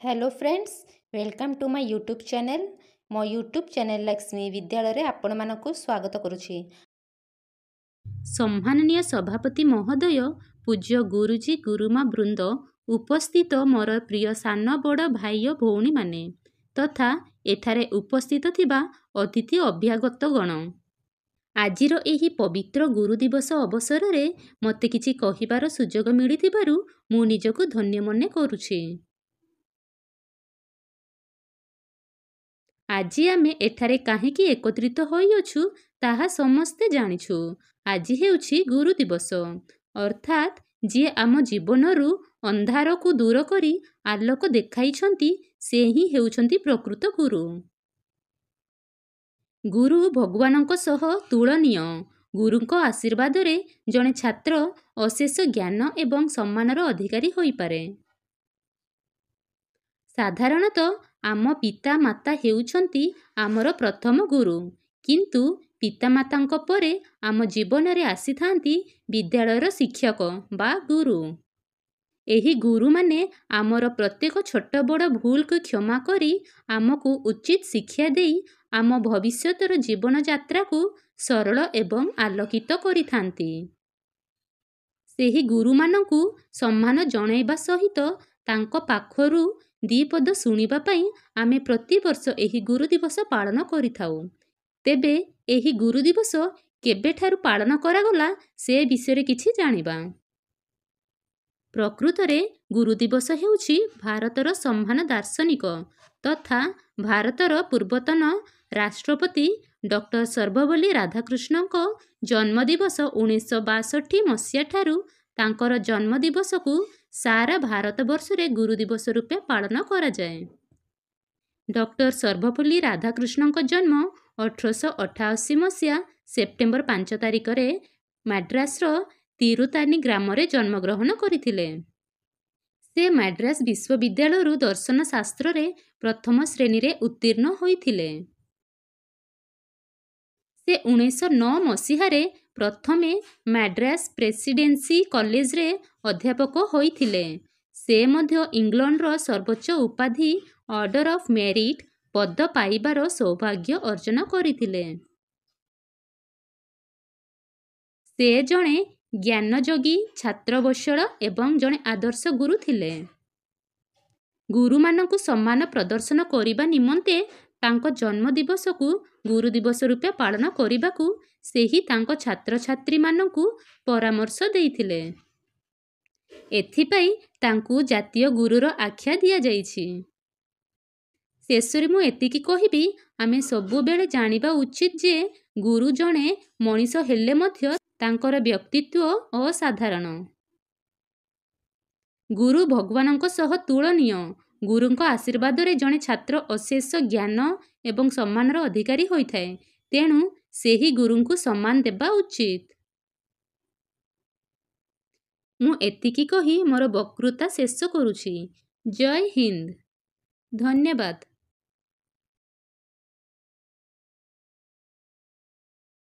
Hello friends, welcome to my YouTube channel. ମୋ YouTube channel Lakshmi ବିଦ୍ୟାଳୟରେ ଆପଣମାନଙ୍କୁ ସ୍ୱାଗତ କରୁଛି। ସମ୍ମାନନୀୟ ସଭାପତି ମହୋଦୟ, ପୂଜ୍ୟ ଗୁରୁଜୀ ଗୁରୁମା ବୃନ୍ଦ, ଉପସ୍ଥିତ ମୋର ପ୍ରିୟ ସାନ ବଡ଼ ଭାଇ ଓ ଭଉଣୀମାନେ ତଥା ଏଠାରେ ଉପସ୍ଥିତ ଥିବା ଅତିଥି ଅଭ୍ୟାଗତଗଣ, ଆଜିର ଏହି ପବିତ୍ର ଗୁରୁ ଦିବସ ଅବସରରେ ମୋତେ କିଛି କହିବାର ସୁଯୋଗ ମିଳିଥିବାରୁ ମୁଁ ନିଜକୁ ଧନ୍ୟ ମନେ କରୁଛି। ଆଜି ଆମେ ଏଠାରେ କାହିଁକି ଏକତ୍ରିତ ହୋଇଅଛୁ ତାହା ସମସ୍ତେ ଜାଣିଛୁ। ଆଜି ହେଉଛି ଗୁରୁ ଦିବସ, ଅର୍ଥାତ୍ ଯିଏ ଆମ ଜୀବନରୁ ଅନ୍ଧାରକୁ ଦୂର କରି ଆଲୋକ ଦେଖାଇଛନ୍ତି, ସେ ହିଁ ହେଉଛନ୍ତି ପ୍ରକୃତ ଗୁରୁ। ଗୁରୁ ଭଗବାନଙ୍କ ସହ ତୁଳନୀୟ। ଗୁରୁଙ୍କ ଆଶୀର୍ବାଦରେ ଜଣେ ଛାତ୍ର ଅଶେଷ ଜ୍ଞାନ ଏବଂ ସମ୍ମାନର ଅଧିକାରୀ ହୋଇପାରେ। ସାଧାରଣତଃ ଆମ ପିତା ମାତା ହେଉଛନ୍ତି ଆମର ପ୍ରଥମ ଗୁରୁ, କିନ୍ତୁ ପିତାମାତାଙ୍କ ପରେ ଆମ ଜୀବନରେ ଆସିଥାନ୍ତି ବିଦ୍ୟାଳୟର ଶିକ୍ଷକ ବା ଗୁରୁ। ଏହି ଗୁରୁମାନେ ଆମର ପ୍ରତ୍ୟେକ ଛୋଟ ବଡ଼ ଭୁଲକୁ କ୍ଷମା କରି ଆମକୁ ଉଚିତ ଶିକ୍ଷା ଦେଇ ଆମ ଭବିଷ୍ୟତର ଜୀବନଯାତ୍ରାକୁ ସରଳ ଏବଂ ଆଲୋକିତ କରିଥାନ୍ତି। ସେହି ଗୁରୁମାନଙ୍କୁ ସମ୍ମାନ ଜଣାଇବା ସହିତ ତାଙ୍କ ପାଖରୁ ଦୁଇ ପଦ ଶୁଣିବା ପାଇଁ ଆମେ ପ୍ରତିବର୍ଷ ଏହି ଗୁରୁ ଦିବସ ପାଳନ କରିଥାଉ। ତେବେ ଏହି ଗୁରୁ ଦିବସ କେବେଠାରୁ ପାଳନ କରାଗଲା, ସେ ବିଷୟରେ କିଛି ଜାଣିବା। ପ୍ରକୃତରେ ଗୁରୁ ଦିବସ ହେଉଛି ଭାରତର ସମ୍ମାନ ଦାର୍ଶନିକ ତଥା ଭାରତର ପୂର୍ବତନ ରାଷ୍ଟ୍ରପତି ଡକ୍ଟର ସର୍ବପଲ୍ଲୀ ରାଧାକୃଷ୍ଣଙ୍କ ଜନ୍ମଦିବସ 1962 ମସିହାଠାରୁ ତାଙ୍କର ଜନ୍ମଦିବସକୁ ସାରା ଭାରତବର୍ଷରେ ଗୁରୁ ଦିବସ ରୂପେ ପାଳନ କରାଯାଏ। ଡକ୍ଟର ସର୍ବପଲ୍ଲୀ ରାଧାକୃଷ୍ଣଙ୍କ ଜନ୍ମ 1888 ମସିହା ସେପ୍ଟେମ୍ବର 5 ତାରିଖରେ ମାଡ୍ରାସର ତିରୁତାନି ଗ୍ରାମରେ ଜନ୍ମଗ୍ରହଣ କରିଥିଲେ। ସେ ମାଡ୍ରାସ ବିଶ୍ୱବିଦ୍ୟାଳୟରୁ ଦର୍ଶନ ଶାସ୍ତ୍ରରେ ପ୍ରଥମ ଶ୍ରେଣୀରେ ଉତ୍ତୀର୍ଣ୍ଣ ହୋଇଥିଲେ। ସେ 1909 ମସିହାରେ ପ୍ରଥମେ ମାଡ୍ରାସ ପ୍ରେସିଡେନ୍ସି କଲେଜରେ ଅଧ୍ୟାପକ ହୋଇଥିଲେ। ସେ ମଧ୍ୟ ଇଂଲଣ୍ଡର ସର୍ବୋଚ୍ଚ ଉପାଧି ଅର୍ଡ଼ର ଅଫ୍ ମେରିଟ୍ ପଦ ପାଇବାର ସୌଭାଗ୍ୟ ଅର୍ଜନ କରିଥିଲେ। ସେ ଜଣେ ଜ୍ଞାନଯୋଗୀ, ଛାତ୍ରବତ୍ସଳ ଏବଂ ଜଣେ ଆଦର୍ଶ ଗୁରୁ ଥିଲେ। ଗୁରୁମାନଙ୍କୁ ସମ୍ମାନ ପ୍ରଦର୍ଶନ କରିବା ନିମନ୍ତେ ତାଙ୍କ ଜନ୍ମଦିବସକୁ ଗୁରୁ ଦିବସ ରୂପେ ପାଳନ କରିବାକୁ ସେହି ତାଙ୍କ ଛାତ୍ରଛାତ୍ରୀମାନଙ୍କୁ ପରାମର୍ଶ ଦେଇଥିଲେ। ଏଥିପାଇଁ ତାଙ୍କୁ ଜାତୀୟ ଗୁରୁର ଆଖ୍ୟା ଦିଆଯାଇଛି। ଶେଷରେ ମୁଁ ଏତିକି କହିବି, ଆମେ ସବୁବେଳେ ଜାଣିବା ଉଚିତ ଯେ ଗୁରୁ ଜଣେ ମଣିଷ ହେଲେ ମଧ୍ୟ ତାଙ୍କର ବ୍ୟକ୍ତିତ୍ୱ ଅସାଧାରଣ। ଗୁରୁ ଭଗବାନଙ୍କ ସହ ତୁଳନୀୟ। ଗୁରୁଙ୍କ ଆଶୀର୍ବାଦରେ ଜଣେ ଛାତ୍ର ଅଶେଷ ଜ୍ଞାନ ଏବଂ ସମ୍ମାନର ଅଧିକାରୀ ହୋଇଥାଏ। ତେଣୁ ସେହି ଗୁରୁଙ୍କୁ ସମ୍ମାନ ଦେବା ଉଚିତ। ମୁଁ ଏତିକି କହି ମୋର ବକ୍ତୃତା ଶେଷ କରୁଛି। ଜୟ ହିନ୍ଦ, ଧନ୍ୟବାଦ।